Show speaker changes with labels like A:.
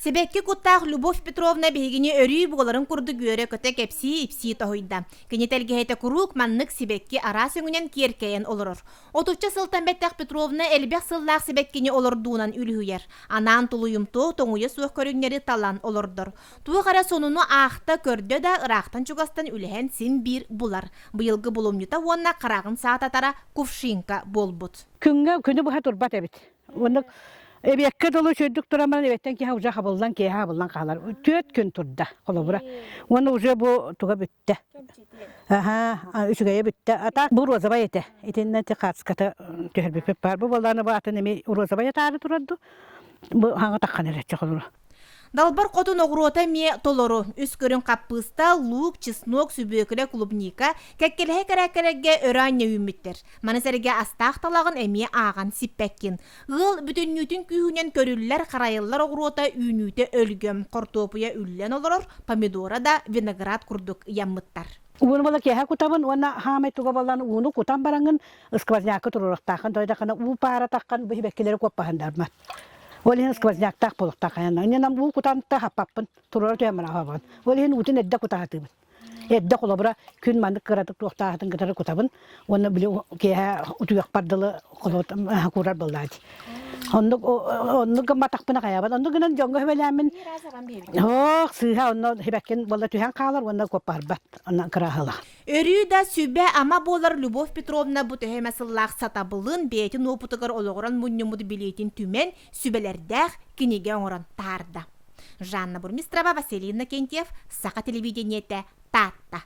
A: Сибэкки куттаах Любовь Петровна биһигини өрүү буоларын курдук үөрэ-көтө кэпсии-ипсии тоһуйда. Кини тэлгэһэтэ куруук маннык сибэкки араас өҥүнэн киэркэйэн олорор. Отучча сылтан бэттэх Петровна элбэх сыллаах сибэккини олордуунан үлүһүйэр. Анаан тулуйумтуо, тоҥуйа суох көрүҥнэри талан олордор. Туох эрэ сонуну аахта, көрдө да, ыраахтан-чугастан үлэһэн син биир булар. Быйылгы булумньута уонна хараҕын саататара кувшинка буолбут.
B: Күҥҥэ күнү быһа турбат эбит. Оннук эбиэккэ дылы үчүгдүк туран баран эбиэттэн киһи уже хабыллан киэһэ хабыллан хаалар. Түөрт күн турда холобура. Уонна уже бу туга бүттэ. Аха, үчүгэйэ бүттэ. А так бу розовай этэ. Итиннэ ти хацката түһэрбиппит баар. Бу буоллаана бу атын эми розовай атаары турар ду. Бу хаҥа таххан эрэ холобура.
A: Далбар хотун оҕуруота эмиэ толору. Үс көрүҥ хаппыыста, луук, чеснок, сүбүөкүлэ, клубника, кэккэлэһэ кэрээккэлэргэ өрө анньа үүммүттэр. Маны сэргэ астаах талаҕын эмиэ ааҕан сиппэккин. Ыал бүтүннүүтүн күүһүнэн көрүллэр, харайыллар оҕуруота үүнүүтэ өлгөм, хортуопуйа үллэн олорор, помидора да виноград курдук ыйаммыттар.
B: Ууну була киэһэ кутабын уонна хаамай туга боллан ууну кутан бараҥын сквознякка туруорахтааххын тойдахына уу паара таххан бу сибэккилэри куоппаһындармат. Ол иһин сквозняктаах буолуохтаах хайанна. Иннинэн уу кутан да хаппаппын, туруора түһэн баран хаппаппын. Ол иһин уутун эрдэ кутаһатыыбын. Эрдэ холобура күн маннык кыратык туохтааһытын кытары кутабын уонна били киэһэ утуйахпар дылы куурар буоллаа дии. Оннук оннук гымматахпына хайабын. Оннук гынан дьоҥҥо сүбэлээммин ох сыыһа онно сибэккин буолла түһэн хаалар уонна куоппарбат. Онно кыраһыла.
A: Өрүү да сүбэ-ама буолар Любовь Петровна бу төһө эмэ сыллаах сатабылын, бэйэтин уопутугар олоҕуран мунньуммут билиитин түмэн, сүбэлэрдээх кинигэ оҥорон таһаарда. Жанна Бурмистрова, Василий Иннокентьев, Саха телевидениетэ, Таатта.